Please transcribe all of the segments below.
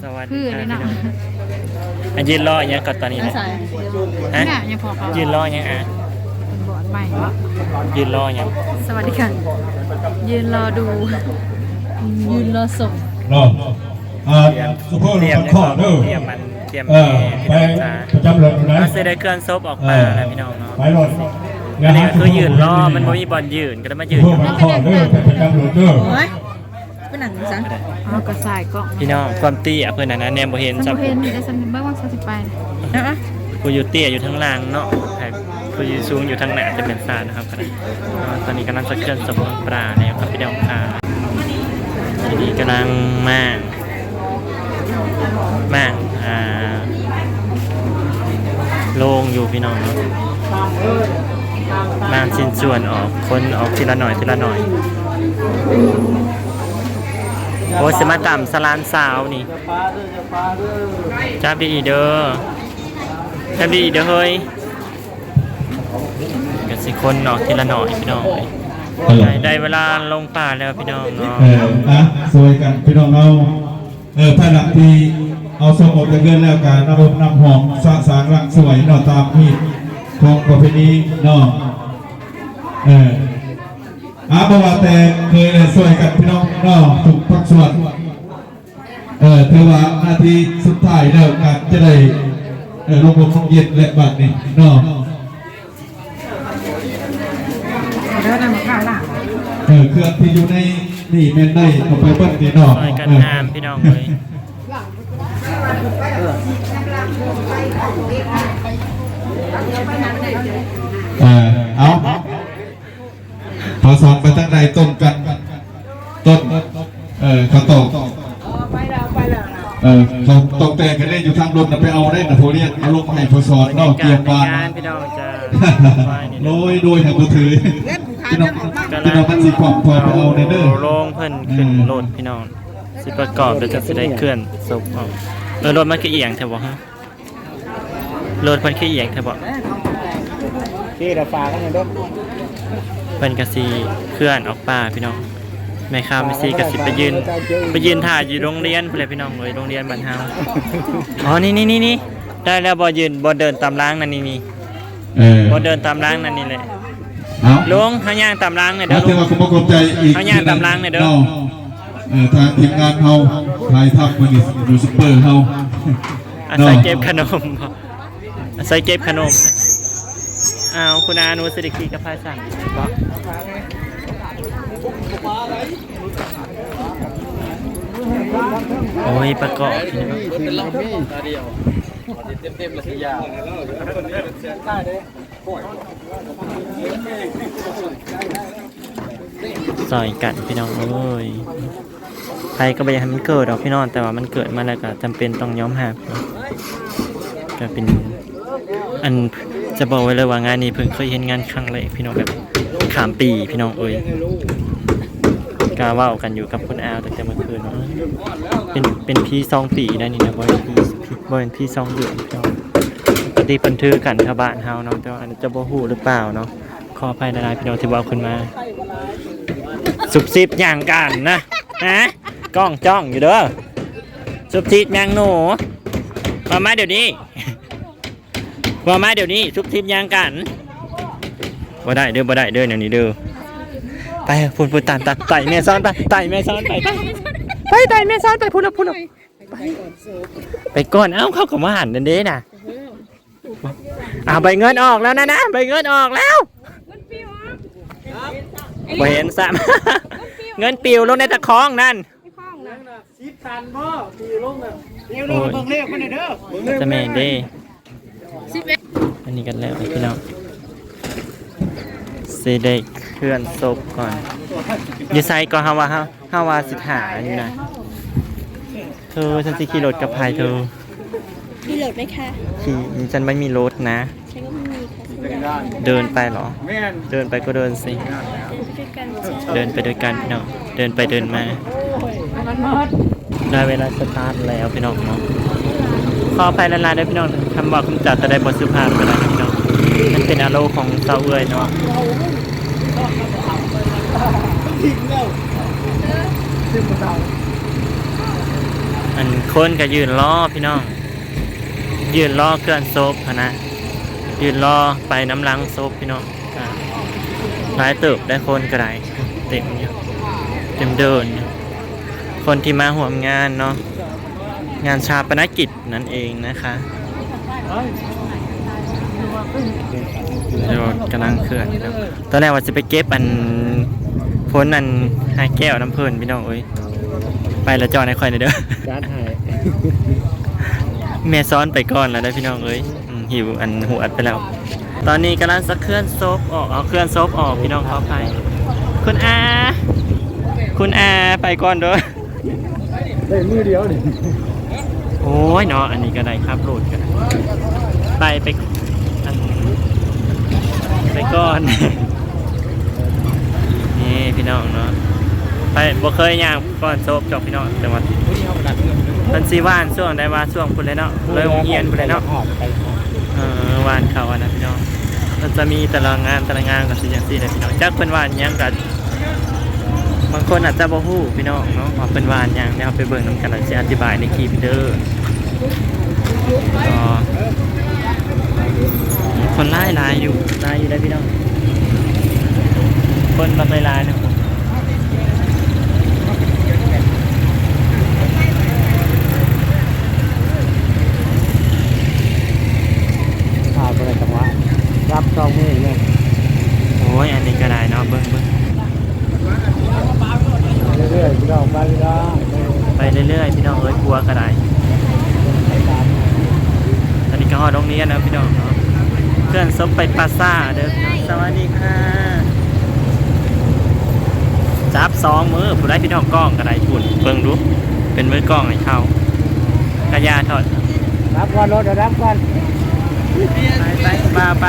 ສະຫວັດດີຄ່ະພີ່ນ້ອງ. ອ່ະ ຢືນລໍຫຍັງກໍຕອນນີ້ນະ? ຮະ? ຍືນລໍຫຍັງອ່ະ? ເພິ່ນບອກໃໝ່ເນາະ. ຢືນລໍຫຍັງ? ສະຫວັດດີຄ່ະ. ຢືນລໍດູ ຢືນລໍຊົມ. ຕຽມ ຕຽມ ຕຽມອັນ ຕຽມ ເອີ ແມ່ ຕຽມ ປະຈຳລົດນະ. ເຮົາຊິໄດ້ເຄື່ອນສົບອອກມາແລ້ວພີ່ນ້ອງເນາະ. ອັນນີ້ກໍຄືຢືນລໍ ມັນບໍ່ມີບ່ອນຢືນ ກໍເລີຍມາຢືນຢູ່ນີ້. ໂອ້ຍ ເປັນຫຍັງຊັ້ນ? ເຮົາກໍສາຍກ້ອງ ພີ່ນ້ອງ. ຄວາມເຕ້ຍເພິ່ນຫັ້ນນະ ແນມບໍ່ເຫັນຊ້ຳ. ບໍ່ເຫັນ ມີແຕ່ຊັ້ນເບິ່ງວ່າຊິໄປ. ຜູ້ຢູ່ເຕ້ຍຢູ່ທາງຫຼັງເນາະ ໃຫ້ຜູ້ຢູ່ສູງຢູ່ທາງໜ້າ ຈະແມ່ນຊາດນະຄັບ. ຕອນນີ້ກຳລັງຈະເຄື່ອນສົບຂອງປາແລ້ວຄັບ ພີ່ນ້ອງຄ່ະ. ທີນີ້ກຳລັງມ້າງ ມ້າງ ອ່າ ໂລງຢູ່ພີ່ນ້ອງເນາະ. ມ້າງຊິ້ນສ່ວນອອກ ຂົນອອກທີລະໜ້ອຍ ທີລະໜ້ອຍ. ໂອ້ຍ ຊິມາຕຳສະຫຼານສາວນີ້. ຈັບດີໆເດີ ຈັບດີໆເດີເຮີ້ຍ. ກໍຊິຂົນອອກທີລະໜ້ອຍພີ່ນ້ອງເອີຍ. ໄດ້ ໄດ້ເວລາລົງປ່າແລ້ວພີ່ນ້ອງເນາະ. ເອີ ອ່ະ ຊ່ວຍກັນພີ່ນ້ອງເຮົາ. ເອີ ພາຍຫຼັງທີ່ເອົາສົບອອກຈາກເຮືອນແລ້ວ ກໍນຳອົບນຳຫອມ ສະສາງລ້າງຖ້ວຍເນາະ ຕາມຮີດຂອງປະເພນີເນາະ. ເອີ ອ່າ ບໍ່ວ່າແຕ່ເຄີຍແລະ ຊ່ວຍກັນພີ່ນ້ອງເນາະ ທຸກພາກສ່ວນ. ເອີ ຖືວ່ານາທີສຸດທ້າຍແລ້ວ ກໍຈະໄດ້ ເອີ ລົງອົບລົງເຢັນແລ້ວບາດນີ້ເນາະ. ເອີ ເຄື່ອງທີ່ຢູ່ໃນນີ້ແມ່ນໄດ້ເອົາໄປເບິດນີ້ເນາະ. ຊ່ອຍກັນຫ້າມພີ່ນ້ອງເອີຍ. ເອີ ເອົາ ພໍສອນໄປທາງໃດຕົ້ນກັນ ຕົ້ນ ເອີ ເຂົາຕອກ ເອີ ໄປແລ້ວ ໄປແລ້ວ ເອີ ເຂົາຕອກແຕ່ງກັນເດ້ ຢູ່ທາງລົດນະ ໄປເອົາໄດ້ນະ ໂທລຽກເອົາລົງມາໃຫ້ພໍສອນເນາະ. ກຽມບານ ພີ່ນ້ອງຈະ ໂດຍ ໂດຍ ໃຫ້ບໍ່ຖື ພີ່ນ້ອງ ພີ່ນ້ອງມັນຊິຄວ່ຳ ຄອຍໄປເອົາແດ່ເດີ. ໂລງເພິ່ນຂຶ້ນລົດພີ່ນ້ອງ ຊິປະກອບ ແລ້ວກໍຊິໄດ້ເຄື່ອນສົບອອກ. ເອີ ລົດມັນຄືອຽງແທ້ບໍ່ຮະ? ລົດເພິ່ນຄືອຽງແທ້ບໍ່? ທີ່ລະຝາກັນເດີ. ເພິ່ນກໍຊິເຄື່ອນອອກປ່າພີ່ນ້ອງ. ແມ່ຄ້າແມ່ຊີກໍຊິໄປຢືນ ໄປຢືນຖ້າຢູ່ໂຮງຮຽນພຸ້ນແຫຼະພີ່ນ້ອງເອີຍ ໂຮງຮຽນບ້ານເຮົາ. ອໍ ນີ້ໆໆ ໄດ້ແລ້ວ ບໍ່ຢືນ ບໍ່ເດີນຕາມລາງນັ້ນ ນີ້ໆ. ເອີ ບໍ່ເດີນຕາມລາງນັ້ນນີ້ແຫຼະ. ເອົ້າ ລົງ ເຮົາຍ່າງຕາມລາງນີ້ເດີ. ແຕ່ວ່າກໍບໍ່ຂອບໃຈອີກ ເຮົາຍ່າງຕາມລາງນີ້ເດີ. ເອີ ທາງທີມງານເຮົາຖ່າຍທຳມື້ນີ້ ຢູທູບເບີເຮົາ ອາໄສເກັບຂະໜົມ ອາໄສເກັບຂະໜົມ. ອ້າວ ຄຸນອານຸສິລິກີກັບພາສັງບໍ? ໂອ້ຍ ປະກອບ ເຕັມໆ ລະຊິຢາ ຊ່ອຍກັນພີ່ນ້ອງເອີຍ. ໃຜກໍບໍ່ຢາກໃຫ້ມັນເກີດດອກພີ່ນ້ອງ ແຕ່ວ່າມັນເກີດມາແລ້ວກໍຈຳເປັນຕ້ອງຍອມຮັບເນາະ. ກໍເປັນ ອັນ ຈະບອກໄວ້ເລີຍວ່າງານນີ້ເພິ່ງເຄີຍເຫັນງານຄັ້ງແລກພີ່ນ້ອງ ແບບຂ້າມປີພີ່ນ້ອງເອີຍ. ກໍເວົ້າກັນຢູ່ກັບຄຸນອາວຕັ້ງແຕ່ເມື່ອຄືນວ່າ ເປັນ ເປັນຜີສອງປີໄດ໋ນີ້ນະ ບໍ່ແມ່ນຜີ ບໍ່ແມ່ນຜີສອງເດືອນພີ່ນ້ອງ. ປົກກະຕິເພິ່ນຖືກັນແຖວບ້ານເຮົາເນາະ ແຕ່ວ່າອາດຈະບໍ່ຮູ້ຫຼືເປົ່າເນາະ. ຂໍອະໄພຫຼາຍໆ ພີ່ນ້ອງທີ່ເວົ້າຂຶ້ນມາ. ຊຸບຊິບຫຍັງກັນນະ ຮະ? ກ້ອງຈ້ອງຢູ່ເດີ. ຊຸບຊິບຫຍັງໜູ? ເວົ້າມາດຽວນີ້ ເວົ້າມາດຽວນີ້ ຊຸບຊິບຫຍັງກັນ? ບໍ່ໄດ້ເດີ ບໍ່ໄດ້ເດີ ແນວນີ້ເດີ. ໄປພຸ້ນ ພຸ້ນ ຕາມ ຕາມ ໄຕ່ແມ່ຊ້ອນໄປ ໄຕ່ແມ່ຊ້ອນໄປ ໄປ ໄຕ່ແມ່ຊ້ອນໄປ ພຸ້ນລະ ພຸ້ນລະ. ໄປ ໄປກ່ອນ. ເອົ້າ ເຂົາກໍມາຫັນນັ້ນເດ້ນະ. ອ້າວ ໃບເງິນອອກແລ້ວນະ ນະ ໃບເງິນອອກແລ້ວ. ບໍ່ເຫັນຊ້ຳ ເງິນປິວລົງໃນຕະຂອງນັ້ນ. ສິບຕັນບໍ່ ປີລົງນະ. ໂອ້ຍ ເບິ່ງເລກມັນເດີ ຈະແມ່ນເດ້. ສິບເອັດ ອັນນີ້ກັນແລ້ວພີ່ນ້ອງ ຊິໄດ້ເຄື່ອນສົບກ່ອນ. ຢູ່ໃສກໍ ເຮົາວ່າ ເຮົາ ເຮົາວ່າຊິຖ້າຢູ່ນະ. ເທີ ສັນຊິຂີ່ລົດກັບໃຜເທີ? มีรถไหมคะ? ຂີ່ ສັນບໍ່ມີລົດນະ. เดินไปเหรอ? เดินไปก็เดินสิ เดินไปด้วยกันพี่น้อง เดินไปเดินมา ได้เวลาสตาร์ทแล้วพี่น้องเนาะ ขออภัยหลายๆเด้อพี่น้อง คำเว้าคำจาจะได้บ่สุภาพก็ได้พี่น้อง มันเป็นอารมณ์ของสาวเอื้อยเนาะ ถึงแล้ว ถึงแล้ว ອັນຄົນກໍຢືນລໍພີ່ນ້ອງ ຢືນລໍເຄື່ອນສົບຫັ້ນນະ ຢືນລໍໄປນຳຫຼັງສົບພີ່ນ້ອງ. ອ່າ ຫຼາຍເຕີບໄດ໋ ຄົນກໍໄດ້ ເຕັມຢູ່ ເຕັມເດີ່ນຢູ່ ຄົນທີ່ມາຮ່ວມງານເນາະ ງານຊາປະນະກິດນັ້ນເອງນະຄະ. ໂອ້ ກຳລັງເຄື່ອນເນາະ ຕອນແລກວ່າຊິໄປເກັບອັນ ຜົນອັນຮາກແກ້ວນຳເພິ່ນພີ່ນ້ອງເອີຍ ໄປແລ້ວຈອດໃຫ້ຂ້ອຍແດ່ເດີ ຈັດໃຫ້ ແມ່ຊ້ອນໄປກ່ອນແລ້ວເດີພີ່ນ້ອງເອີຍ. ອືມ ຫິວອັນຫວດໄປແລ້ວ. ຕອນນີ້ກຳລັງຈະເຄື່ອນສົບອອກ ເອົາເຄື່ອນສົບອອກພີ່ນ້ອງ ຂໍອະໄພ. ຄຸນອາ ຄຸນອາໄປກ່ອນເດີ ໄດ້ມືດຽວນີ້. ໂອ້ຍເນາະ ອັນນີ້ກໍໄດ້ ຂັບລົດກໍໄດ້ ໄປ ໄປ ອັນ ໄປກ່ອນ ນີ້ພີ່ນ້ອງເນາະ ໄປ ບໍ່ເຄີຍຍ່າງ ກ່ອນສົບດອກພີ່ນ້ອງ ແຕ່ວ່າເພິ່ນຊິຫວ່ານຊ່ວງໃດ ວ່າຊ່ວງພຸ້ນແຫຼະເນາະ ເລີຍໂຮງຮຽນພຸ້ນແຫຼະເນາະ. ເອີ ຫວ່ານເຂົ້າອັນນັ້ນພີ່ນ້ອງ ເພິ່ນຈະມີແຕ່ລະງານ ແຕ່ລະງານກໍຊິຈັ່ງຊີ້ແຫຼະພີ່ນ້ອງ ຈັກເພິ່ນຫວ່ານຫຍັງກໍ ບາງຄົນອາດຈະບໍ່ຮູ້ພີ່ນ້ອງເນາະ ວ່າເພິ່ນຫວ່ານຫຍັງ ດຽວເຮົາໄປເບິ່ງນຳກັນ ແລ້ວຊິອະທິບາຍໃນຄລິບເດີ. ກໍຄົນຫຼາຍໆຢູ່ ຫຼາຍຢູ່ເດ້ພີ່ນ້ອງ ຄົນບັກຫຼາຍໆເນາະ. ຖ້າບໍ່ໄດ້ຈັງຫວະ ຈັບສອງມືເລີຍ. ໂອ້ຍ ອັນນີ້ກໍໄດ້ເນາະ ເບິ່ງ ເບິ່ງ ໄປເລື້ອຍໆ ພີ່ນ້ອງ ໄປເລື້ອຍໆ ໄປເລື້ອຍໆ ພີ່ນ້ອງເອີຍ ກົວກໍໄດ້. ຕອນນີ້ກໍຮອດໂຮງຮຽນແລ້ວພີ່ນ້ອງເນາະ ເຄື່ອນສົບໄປປ່າຊ້າເດີ. ສະຫວັດດີຄ່ະ ຈັບສອງມືພຸ້ນໃດ໋ພີ່ນ້ອງ ກ້ອງກໍໄດ້ພຸ້ນ ເບິ່ງດູ ເປັນມືກ້ອງໃຫ້ເຂົາ ກະຢ່າຖອດ ດັບກ່ອນ ລົດດັບກ່ອນ ໄປ ໄປ ໄປ ໄປ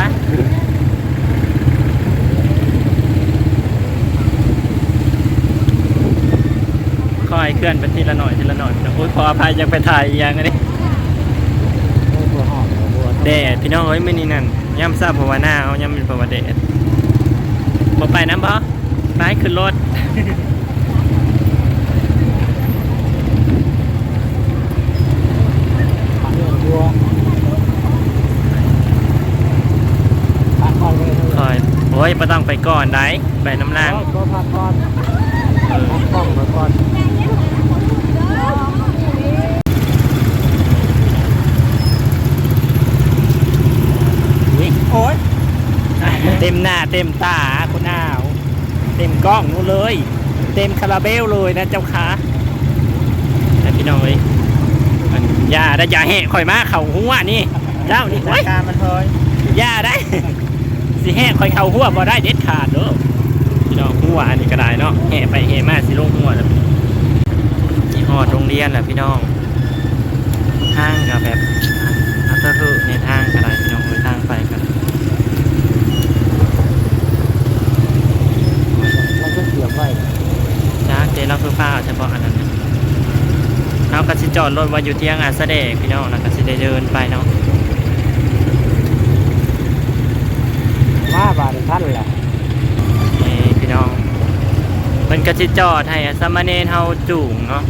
ຄ່ອຍເຄື່ອນໄປທີລະໜ້ອຍ ທີລະໜ້ອຍ. ໂອ້ຍ ຂໍອະໄພ ຢາກໄປຖ່າຍອີ່ຫຍັງອັນນີ້ ໂອ້ຍ ບໍ່ຮອດ ບໍ່ຮອດ ແດດພີ່ນ້ອງເອີຍ ມື້ນີ້ນັ້ນ ຍາມເຊົ້າເພາະວ່າໜາວ ຍາມແລງເພາະວ່າແດດ. ບໍ່ໄປນຳບໍ່? ໄປ ຂຶ້ນລົດ. ຄ່ອຍ ໂອ້ຍ ບໍ່ຕ້ອງໄປກ່ອນໃດ໋ ໄປນຳຫຼັງ ກໍພັກກ່ອນ ເອີ ພັກກ່ອນ ພັກກ່ອນ. ອຸ້ຍ ໂອ້ຍ ເຕັມໜ້າເຕັມຕາ ຄຸນອາວ ເຕັມກ້ອງນູ້ນເລີຍ ເຕັມຄາລາເບວເລີຍນະເຈົ້າຄ່ະ. ແຕ່ພີ່ນ້ອງເອີຍ ອັນ ຢ່າໄດ້ ຢ່າແຫະຂ້ອຍມາເຂົ້າຮົ້ວນີ້ ເຈົ້ານີ້ ໂອ້ຍ ການມັນເທີຍ ຢ່າໄດ້ ຊິແຫະຂ້ອຍເຂົ້າຮົ້ວບໍ່ໄດ້ເດັດຂາດເດີ ພີ່ນ້ອງ. ຮົ້ວອັນນີ້ກໍໄດ້ເນາະ ແຫະໄປແຫະມາຊິລົງຮົ້ວແລ້ວ. ຊິຮອດໂຮງຮຽນແລ້ວພີ່ນ້ອງ ທາງກໍແບບ ອັນ ອັນຕະເລິໃນທາງກໍໄດ້ພີ່ນ້ອງເອີຍ ທາງໄປກໍໄດ້. ມັນກໍສຽບໄວ້ ຈັກເດ ລາວຄືຟ້າວແທ້ບໍ່ອັນນັ້ນນະ. ເຮົາກໍຊິຈອດລົດໄວ້ຢູ່ທຽງອາສະແດກພີ່ນ້ອງ ແລ້ວກໍຊິໄດ້ເດີນໄປເນາະ. ມາບາດນີ້ທັນແຫຼະ ນີ້ພີ່ນ້ອງ ເພິ່ນກໍຊິຈອດໃຫ້ສາມະເນນເຮົາຈູງເນາະ.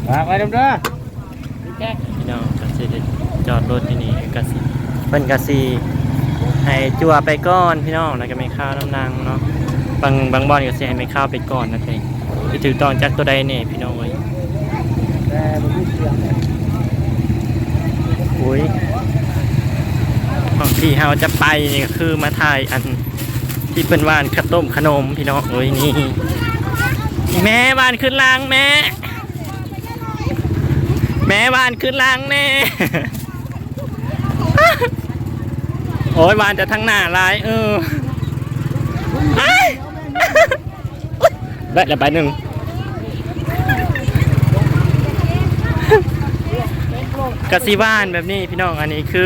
ຝາກໄວ້ນຳເດີ ພີ່ນ້ອງ ກໍຊິໄດ້ຈອດລົດທີ່ນີ້ ກໍຊິ ເພິ່ນກໍຊິໃຫ້ຈົວໄປກ່ອນພີ່ນ້ອງ ແລ້ວກໍແມ່ຄ້ານຳຫຼັງເນາະ. ບາງ ບາງບ່ອນກໍຊິໃຫ້ແມ່ຄ້າໄປກ່ອນນັ້ນເອງ. ຊິຖືກຕ້ອງຈັກຕົວໃດແດ່ພີ່ນ້ອງເອີຍ. ແຕ່ບໍ່ມີສຽງເລີຍ. ໂອ້ຍ ຂອງທີ່ເຮົາຈະໄປນີ້ກໍຄືມາຖ່າຍອັນທີ່ເພິ່ນຫວ່ານຂະຕົ້ມຂະໜົມພີ່ນ້ອງເອີຍ. ນີ້ ແມ່ຫວ່ານຂຶ້ນຫຼັງແມ່ ແມ່ຫວ່ານຂຶ້ນຫຼັງແດ່. ໂອ້ຍ ຫວ່ານແຕ່ທາງໜ້າຫຼາຍ ເອີ ໄດ້ລະໃບໜຶ່ງ. ກະຊິຫວ່ານແບບນີ້ພີ່ນ້ອງ ອັນນີ້ຄື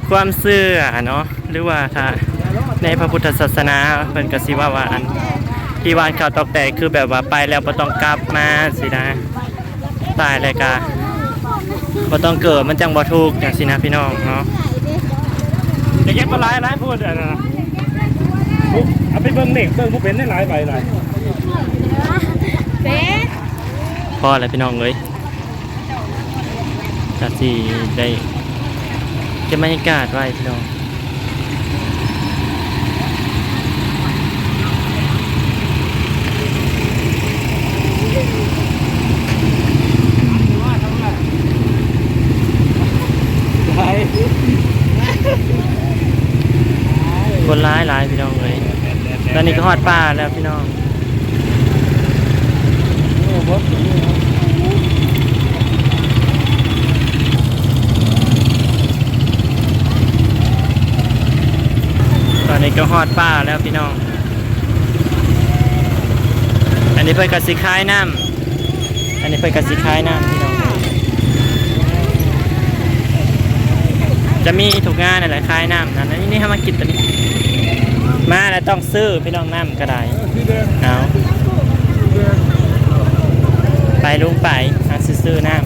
ຄວາມເຊື່ອເນາະ ຫຼືວ່າຖ້າໃນພະພຸດທະສາສະໜາ ເພິ່ນກະຊິເວົ້າວ່າ ອັນທີ່ຫວ່ານເຂົ້າຕອກແຕກ ຄືແບບວ່າໄປແລ້ວບໍ່ຕ້ອງກັບມາຊີ້ນະ. ຕາຍແລ້ວກະບໍ່ຕ້ອງເກີດ ມັນຈັ່ງບໍ່ທຸກ ຈັ່ງຊີ້ນະພີ່ນ້ອງເນາະ. ຢ່າເກັບມາຫຼາຍ ຫຼາຍໂພດ ອັນນັ້ນນະ. ເອົາໄປເບິ່ງເລກ ເບິ່ງບໍ່ເປັນໄດ້ຫຼາຍໃບຫຼາຍ. ເປັນ ພໍແລ້ວພີ່ນ້ອງເອີຍ ກະຊິໄດ້ເກັບບັນຍາກາດໄວ້ພີ່ນ້ອງ. ຄົນຫຼາຍໆ ພີ່ນ້ອງເອີຍ ຕອນນີ້ກໍຮອດປ່າແລ້ວພີ່ນ້ອງ. ຕອນນີ້ກໍຮອດປ່າແລ້ວພີ່ນ້ອງ. ອັນນີ້ເພິ່ນກໍຊິຂາຍນ້ຳ ອັນນີ້ເພິ່ນກໍຊິຂາຍນ້ຳພີ່ນ້ອງ. ຈະມີທຸກງານນັ້ນແຫຼະ ຂາຍນ້ຳນັ້ນ. ອັນນີ້ ນີ້ເຮົາມາກິນຕົວນີ້ ມາແລ້ວຕ້ອງຊື້ພີ່ນ້ອງ ນ້ຳກໍໄດ້. ເອົາ ໄປລຸງໄປ ຫາຊື້ ຊື້ນ້ຳ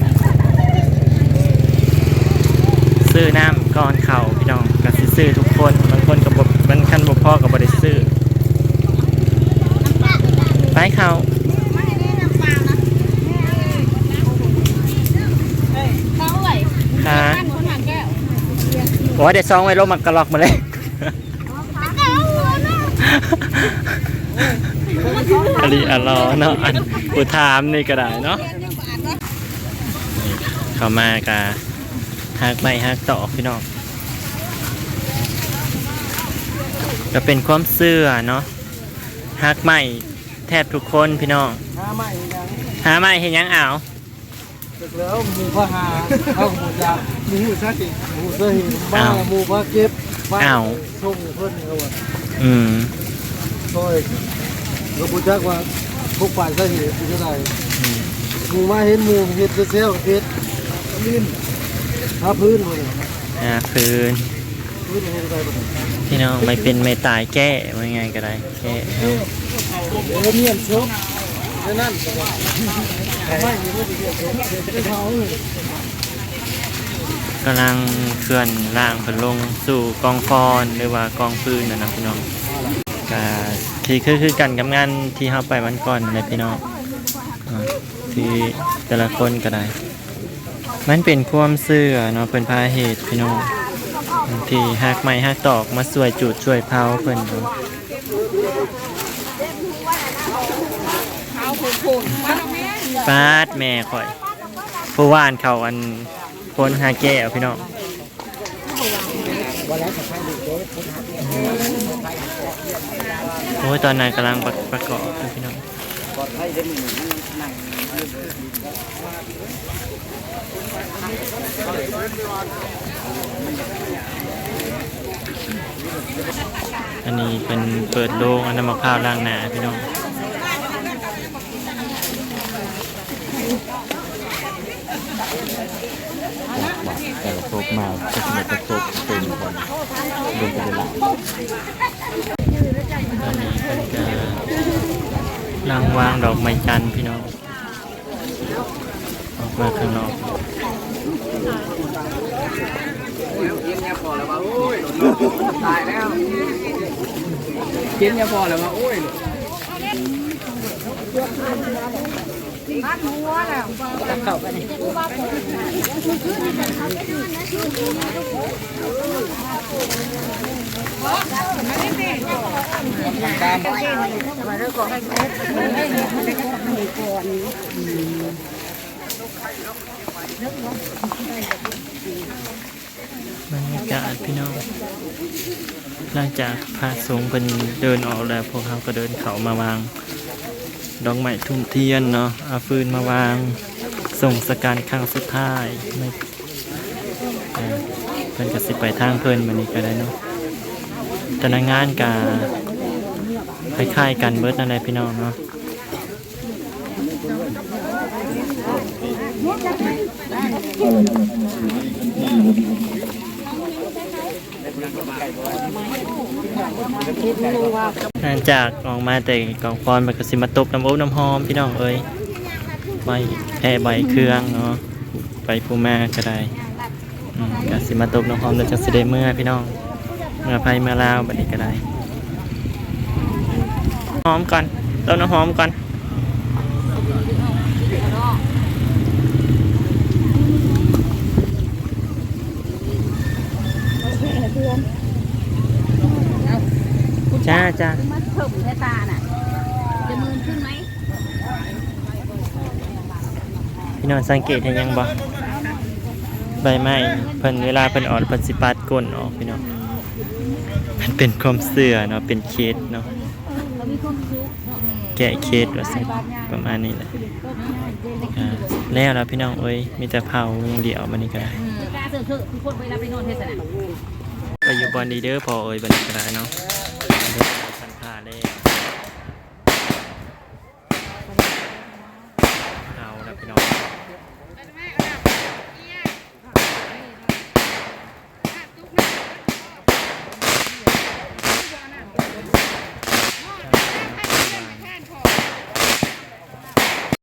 ຊື້ນ້ຳກ່ອນເຂົ້າພີ່ນ້ອງ. ກໍຊິຊື້ທຸກຄົນ ບາງຄົນກໍບໍ່ ມັນ ຄັນບໍ່ພໍກໍບໍ່ໄດ້ຊື້. ໄປເຂົ້າ ຫາ ໂອ້ຍ ໄດ້ຊອງໄວ້ລົມໝາກກະລອກໝົດເລີຍ. ອະລິອະລໍເນາະ ອັນຜູ້ຖາມນີ້ກໍໄດ້ເນາະ. ເຂົ້າມາກະຫັກໄມ້ຫັກຕອກພີ່ນ້ອງ ກໍເປັນຄວາມເຊື່ອເນາະ. ຫັກໄມ້ແທບທຸກຄົນພີ່ນ້ອງ. ຫາໄມ້ເຮັດຫຍັງ? ຫາໄມ້ເຮັດຫຍັງ? ອ້າວ ຈັກແລ້ວ ໝູ່ພາຫາ ເຮົາກໍບໍ່ຈັກ ບໍ່ຮູ້ສາເຫດ ບໍ່ຮູ້ສາເຫດ ມາ ອ້າວ ໝູ່ພາເກັບ ມາ ອ້າວ ສົ່ງເພິ່ນ ເຂົາວ່າ ອືມ ຊ່ອຍ ກໍບໍ່ຈັກວ່າ ພົກປາຍສາເຫດເປັນຈັ່ງໃດ. ອືມ ໝູ່ມາເຫັນໝູ່ເຮັດແຊວໆ ເຮັດ ຫາພື້ນບໍ່ໄດ້ ຫາພື້ນ ພື້ນເຮັດຈັ່ງໃດບໍ່ໄດ້ ພີ່ນ້ອງ. ໄມ້ເປັນໄມ້ຕາຍແກ້ ວ່າງ່າຍກໍໄດ້. ເອີ ເອີ ເມນສົບ ແນວນັ້ນ ໄມ້ນີ້ມັນຊິເມນສົບ ເຮັດເຜົາ. ກຳລັງເຄື່ອນຮ່າງເພິ່ນລົງສູ່ກອງຟອນ ຫຼືວ່າກອງຟືນນັ້ນນະພີ່ນ້ອງ. ກະທີ່ຄື ຄືກັນກັບງານທີ່ເຮົາໄປວັນກ່ອນນັ້ນແຫຼະພີ່ນ້ອງ ອາ ທີ່ແຕ່ລະຄົນກໍໄດ້ ມັນເປັນຄວາມເຊື່ອເນາະ ເພິ່ນພາເຮັດພີ່ນ້ອງ ທີ່ຫັກໄມ້ຫັກຕອກມາຊ່ວຍຈູດຊ່ວຍເຜົາເພິ່ນ. ປາດແມ່ຂ້ອຍ ຜູ້ຫວ່ານເຂົ້າອັນ ຄົນຫາແກ້ວພີ່ນ້ອງ. ໂອ້ຍ ຕອນນັ້ນກຳລັງປະ ປະກອບຢູ່ພີ່ນ້ອງ. ອັນນີ້ເພິ່ນເປີດໂລງ ອັນນ້ຳໝາກພ້າວລ້າງໜ້າພີ່ນ້ອງ. ຈັກບາດແຕ່ລະສົບມາ ຈັກແມ່ນຈັກສົບເຕັມກ່ອນ ເບິ່ງໄປເລີຍ. ຕອນນີ້ເພິ່ນກະລັງວາງດອກໄມ້ຈັນພີ່ນ້ອງ ອອກມາຂ້າງນອກ. ເຫັນຍາພໍ່ແລ້ວວ່າ ໂອ້ຍ ຕາຍແລ້ວ ເຫັນຍາພໍ່ແລ້ວວ່າ ໂອ້ຍ. ບັນຍາກາດພີ່ນ້ອງ ຫຼັງຈາກພະສົງເພິ່ນເດີນອອກແລ້ວ ພວກເຮົາກໍເດີນເຂົ້າມາວາງດອກໄມ້ທູບທຽນເນາະ ເອົາຟືນມາວາງ ສົ່ງສະການຄັ້ງສຸດທ້າຍ. ເອີ ເພິ່ນກໍຊິໄປທາງເພິ່ນບັດນີ້ກໍໄດ້ເນາະ. ແຕ່ລະງານກໍຄ້າຍໆກັນເບິດນັ້ນແຫຼະພີ່ນ້ອງເນາະ. ຫຼັງຈາກອອກມາແຕ່ກອງຟອນ ມັນກໍຊິມາຕົບນ້ຳອົບນ້ຳຫອມພີ່ນ້ອງເອີຍ ໄວ້ແຜ່ໃບເຄື່ອງເນາະ ໄປພູມາກໍໄດ້. ອືມ ກະຊິມາຕົບນ້ຳຫອມ ແລ້ວຈັ່ງຊິໄດ້ເມືອພີ່ນ້ອງ ເມືອໄທເມືອລາວບັດນີ້ກະໄດ້. ຫອມກ່ອນ ຕົ້ນນ້ຳຫອມກ່ອນ. ເອົາ ຈ້າ ຈ້າ ມາເພີ່ມແທ້ຕານະ ຈະໝື່ນຂຶ້ນໄໝ? ພີ່ນ້ອງສັງເກດເຫັນຫຍັງບໍ່? ໃບໄມ້ເພິ່ນ ເວລາເພິ່ນອອກ ເພິ່ນຊິປັດກົ້ນອອກ ພີ່ນ້ອງ. ມັນເປັນຄວາມເຊື່ອເນາະ ເປັນເຂດເນາະ ແກ້ເຂດວ່າຊັ້ນ ປະມານນີ້ແຫຼະ. ອ່າ ແລ້ວລະພີ່ນ້ອງເອີຍ ມີແຕ່ເຜົາຢ່າງດຽວ ບັດນີ້ກໍໄດ້. ໄປຢູ່ບ່ອນດີເດີພໍ່ເອີຍ ບັດນີ້ກໍໄດ້ເນາະ.